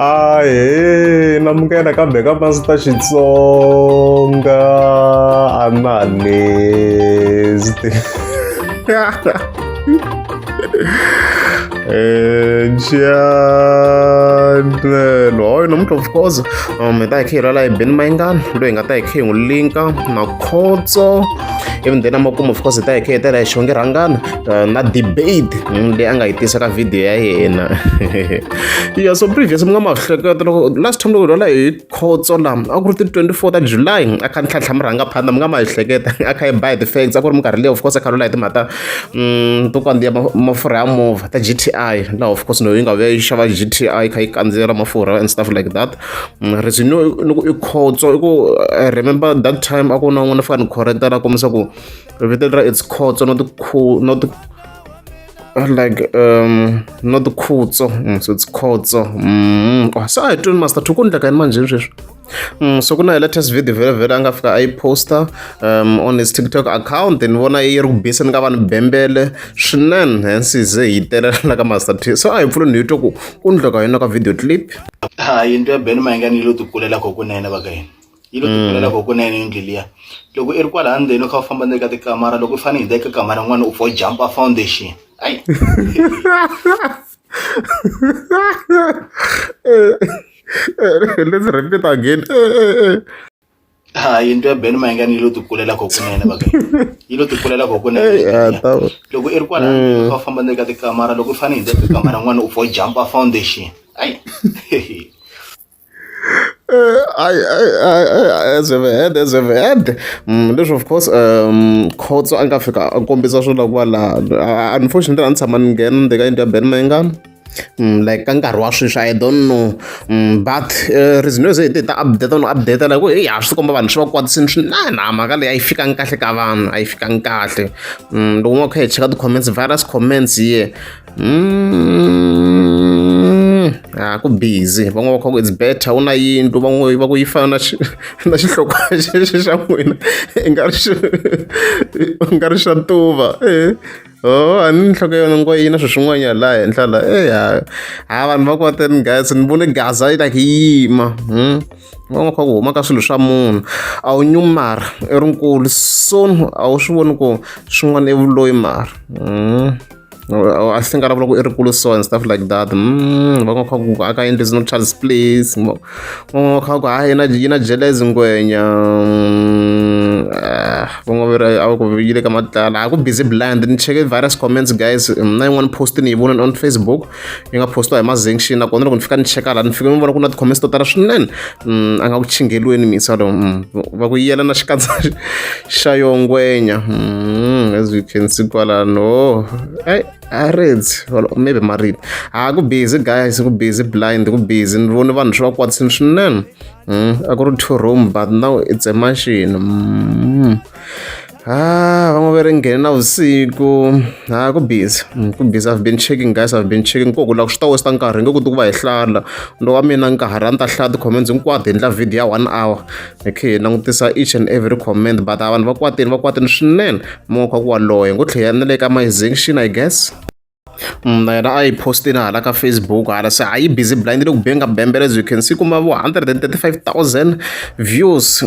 Ahee namukela kambe ka Master Xitsonga Analyst. Channel hayi namuntlha of course hi ta hi kha hi lwela hi Benny Mayengani loyi hi nga ta hi kha hi n'wi linka na Khotso ivi then amakumu of course hi ta hi kha hi tela hi Xongi Rhangani na debate leyi a nga yi tisa ka video ya yena. Yeah, so previous mi nga ma hleketa loko last time loko hi lwela hi Khotso la a ku ri ti 24 ta July a kha ni tlhantlha murhangaphandla mi nga ma hi hleketa a kha hi ba hi ti-facts a ku ri minkarhi leyi of course a kha lwela hi timhaka to kandziya mafurha ya movha ta G_T_I laha of course no yi nga vuya yi xava G_T_I yi kha yi kandziyela mafurha and stuff like that. Reason yo ni ku i Khotso i ku I remember that time a ku na un'wana a fika ni correct-a a kombisa ku vito leriya it's Khotso not not like not Khutso so it's Khotso. Se a hi twini Master Two ku endleka yini manjheni sweswi. So ku na hi latest video vhele vhele a nga fika a yi posta on his TikTok account ni vona yi ri ku biseni ka vanhu bembele swinene hence ze hi telela ka Master T so a hi pfuleni hi twa ku ku endleka yini ka video clip. Ha yindlu ya Benny Mayengani yi lo tikulela kunene va ka hina yi lo tikulela kunene yindlu liya loko i ri kwala ndzeni u kha u famba ndzeni ka tikamara loko u fanele hi eka kamara rin'wana u pfa u jump-a foundation ayi. Let's repeat again. Ha yindlu ya Benny Mayengani yi lo tikulela kunene va ka hina yi lo tikulela kunene loko i ri kwala ndzeni u kha u famba ndzeni ka tikamara loko u fanele hi eka kamara rin'wana u pfa u jump-a foundation ayi. I, as we've heard, as we've heard. Leswi of course Khotso a nga fika a kombisa swona kwala. Unfortunately a ni tshama ni nghena ndzeni ka yindlu ya Benny Mayengani. Like ka nkarhi wa sweswi I don't know but reason yo ze hi ta update no update like hey a swi komba vanhu swi va kwatisini swinene a mhaka leyi a yi fikangi kahle ka vanhu a yi fikangi kahle. Loko n'wa kha hi cheka ti-comments various comments here. A ku busy van'wana va kha ku it's better u na yindlu van'wana va ku yi fana na na xihloko xexo xa n'wina i nga ri i nga ri xa tuva oh a ni nhloko ya yona ngo yi na swilo swin'wanyana laha henhla la eya ha vanhu va kwateni guys ni vone gaza yi like yi yima van'wana kha ku huma ka swilo swa munhu a wu nyumi mara i ri nkulu soon a wu swi voni ku swin'wana i vuloyi mara. I think a vulavula ku i rikulu so and stuff like that. Va nga kha ku aka yindlu is not child's place. Va nga kha ku hayi yina yi na jealous ngwenya. Va nga va ri a ku yi le ka matlala a ku busy blind ni cheke various comments guys na yin'wana post ni yi vona on Facebook yi nga postiwa hi Mazenction nakona loko ni fika ni cheka laha ni fika ni vona ku na ti-comments to tala swinene a nga ku chingheliweni misa lo va ku yela na xikandza xa yo ngwenya as you can see kwalano ai a redzi or maybe mariti ha ku busy guys ku busy blind ku busy ni vone vanhu swi va kwatisini swinene a ku ri two room but now it's a mansion. Ah, van'wana va ri nghene navusiku ha ku busy ku busy I've been checking guys I've been checking ko ku loko swi ta waste nkarhi nge koti ku va hi hlala ndo wa mina nkarhi a ni ta hlaya ti-comments hinkwato hi endla video ya one hour hi kha hi langutisa each and every comment but a vanhu va kwatini va kwatini swinene mo kha ku wa loye ngo tlhela na le ka my I guess. Na yena a yi postini hala ka Facebook hala se a yi busy blind le ku beni ka bembele as you can see kuma vo 135,000 views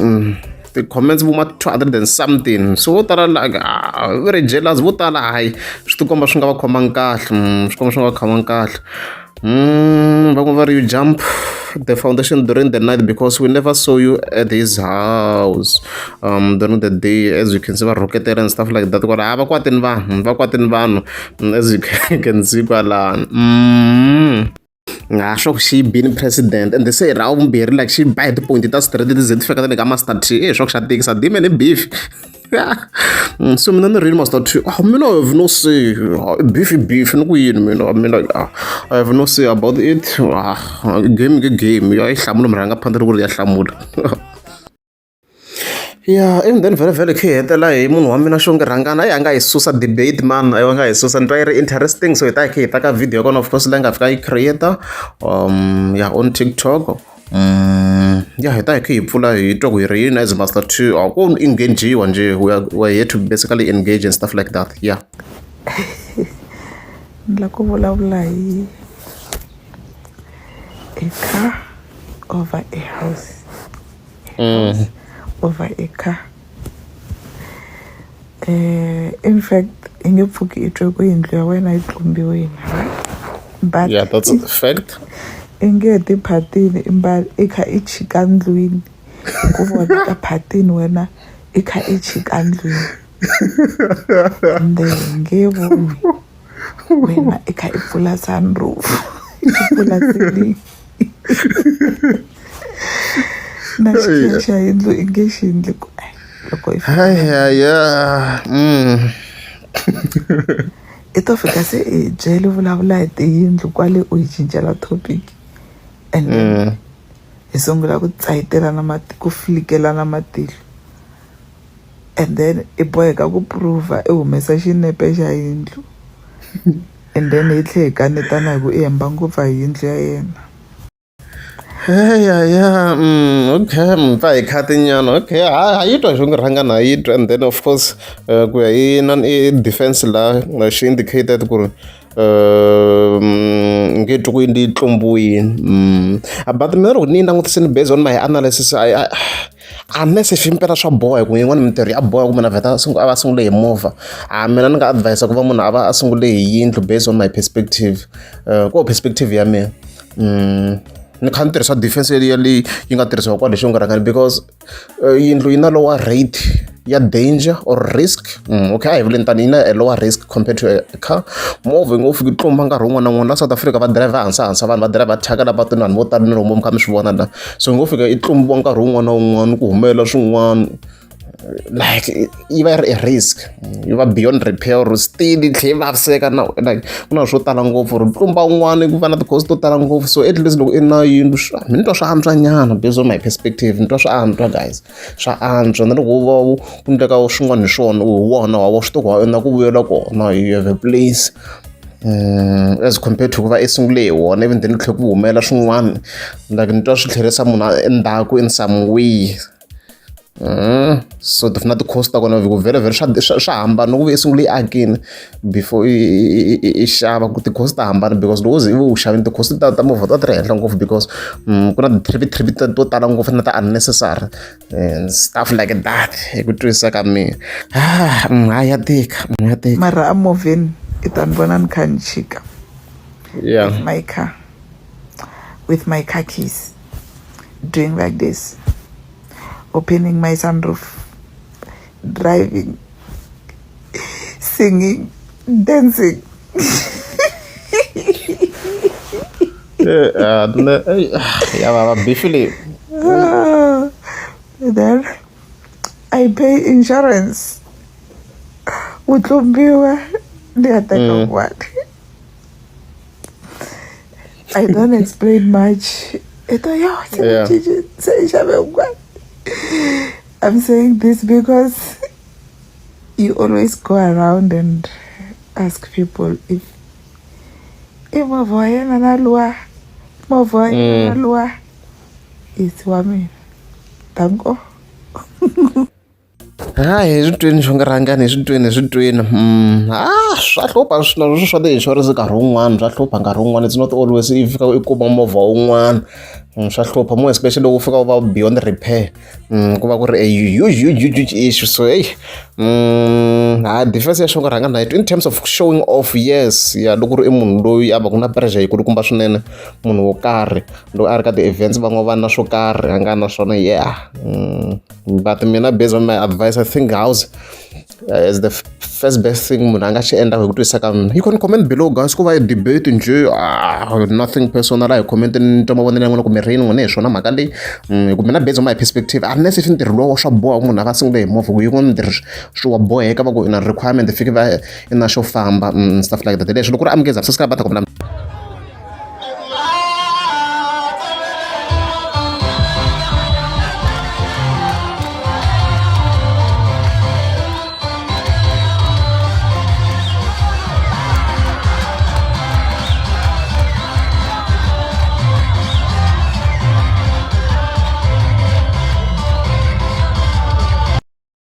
ti-comments vo ma 200 and something so vo tala like ah, very jealous vo tala hayi swi tikomba swi nga va khomangi kahle swi komba swi nga va khomangi kahle. Van'wana va ri you jump the foundation during the night because we never saw you at his house during the day as you can see va rhuketela and stuff like that kwala ha va kwatini vanhu va kwatini vanhu as you can see kwalano. Ha swa ku xi yi bini president and se ra vumbirhi like xi ba hi ti-point ta straight ti ze ti fika ta le ka Master T e swa ku xa tikisa demon i beef. So mina ni ri yini Master T ah mina I have no say beef i beef ni ku yini mina mina I have no say about it ah game ke game ya yi hlamula murhangaphandle ku ri ya hlamula. Yeah and then vhele vhele khe hi hetela hi munhu wa mina Xongi Rhangani a nga hi susa debate man a nga hi susa ni twa yi ri interesting so hi ta hi khe hi ta ka video ya kona of course leyi nga fika yi creator yeah on TikTok. Ya hi ta hi kha hi pfula hi twa ku hi ri yini as Master T a ku engage-iwa njhe we are here to basically engage and stuff like that yeah. Ni lava ku vulavula hi A car over a house. A house over a car. In fact, i nge pfuki i twe ku yindlu ya wena yi tlumbiwile, right? But Yeah, that's a fact. I nge tiphatini i mbali i kha i chika ndlwini hi ku vona ka phatini wena i kha i chika ndlwini ende hi nge voni wena i kha i pfula sunroof i pfula ceiling na xikhiya xa yindlu i nge xi endli ku ai, loko i fika Ay. I to fika se i hi byele vulavula hi tiyindlu kwale u hi cincela topic and then hi sungula ku tsayitelana ku flikelana matihlo and then i boheka ku prova i humesa xinepe xa yindlu and then hi tlhe hi kanetana hi ku i hemba ngopfu hi yindlu ya yena. Hey, yeah. Okay, pfa hi khatinyana. Okay, ha yi twa xo rhanga na yi twa, and then of course ku ya i na i defense la she indicated ku ri nge twi ku yi tlumbiwini. But mina loko ni yi langutisini based on my analysis, I unless if impela swa boha hi ku yin'wana mintirho ya boha ku munhu a vheta a va a sungule hi movha, a mina ni nga advise ku va munhu a va a sungule hi yindlu based on my perspective, ko perspective ya mina. Ni kha ni tirhisa defense leyi yi nga tirhisiwa kwale xo nga because yindlu yi na lower rate ya danger or risk. Okay, a hi vuleni tani yi na a lower risk compared to a car. Movha yi ngo fiki tlumba nkarhi wun'wana na wun'wana. La South Africa va driver hansi hansi, vanhu va driver thyaka la patwini, vanhu vo tala ni lomu mi kha mi swi vona la. So yi ngo fika yi tlumbiwa nkarhi wun'wana na wun'wana ku humelela swin'wana, like yi va yi ri a risk, yi va beyond repair or still yi tlhe yi vaviseka na like ku na swo tala ngopfu ri tlumba un'wana ku va na ti-cost to tala ngopfu. So at least loko i na yindlu mi ni twa swa antswa nyana based on my perspective, ni twa swa antswa guys, swa antswa. Na loko u va ku endleka swin'wana hi swona u hi wona wa swi tiva ku na ku vuyela kona, you have a place as compared to ku va i sungule hi wona even then ku tlhela ku humela swin'wana, like ni twa swi tlherisa munhu endzhaku in some way. So na ti-cost ta kona ku vhele vhele swa hambana loko u sungule i akini before i xava ku ti-cost ta hambana because loko u ze u xavini ti-cost ta movha ta ti ri henhla ngopfu because ku na ti-trip trip to tala ngopfu na ta unnecessary and stuff like that hi ku twisisa ka mina. Ah, ya tika, ya tika. Mara a movheni i ta ni vona ni kha ni chika with my car, with my car keys, doing like this, opening my sunroof, driving, singing, dancing. Ya vava bifi leyi. Then I pay insurance. Ku tlumbiwa ni ya teka un'wana. I don't explain much. Ito yo, se xave un'wana. I'm saying this because you always go around and ask people if i movha wa yena na luwa, movha wa yena na luwa is wa mina. Danko. Hayi, hi swi tweni swo nga rhangani, hi swi tweni, hi swi tweni. Ah, swa hlupha swilo swa ti-insurance nkarhi wun'wani, swa hlupha nkarhi wun'wani. It's not always i fika i kuma movha wun'wana. Swa hlupha more especially loko u fika u va beyond repair, ku va ku ri a huge huge huge huge issue. So hey, ha defense ya xonga rhanga na in terms of showing off, yes, ya loko ku ri i munhu loyi a va ku na pressure yikulukumba swinene, munhu wo karhi loko a ri ka ti-events van'wana va na swo karhi a nga na swona, yeah. But mina based on my advice, I think house is the first best thing munhu a nga xi endlaka hi ku twisisa ka mina. You can comment below guys, ku va i debate njhe, ah, nothing personal. A hi comment ni twa mavonelo ya n'wina ku mi ri yini n'wina hi swona mhaka leyi. Hi ku mina based on my perspective, unless if ntirho lowu swa boha ku munhu a va sungule hi movha, ku yin'wana mintirho swi wa boheka va ku i na requirement fike va i na xo famba, stuff like that. Leswi loko ku ri amukeza subscribe va ta kombela.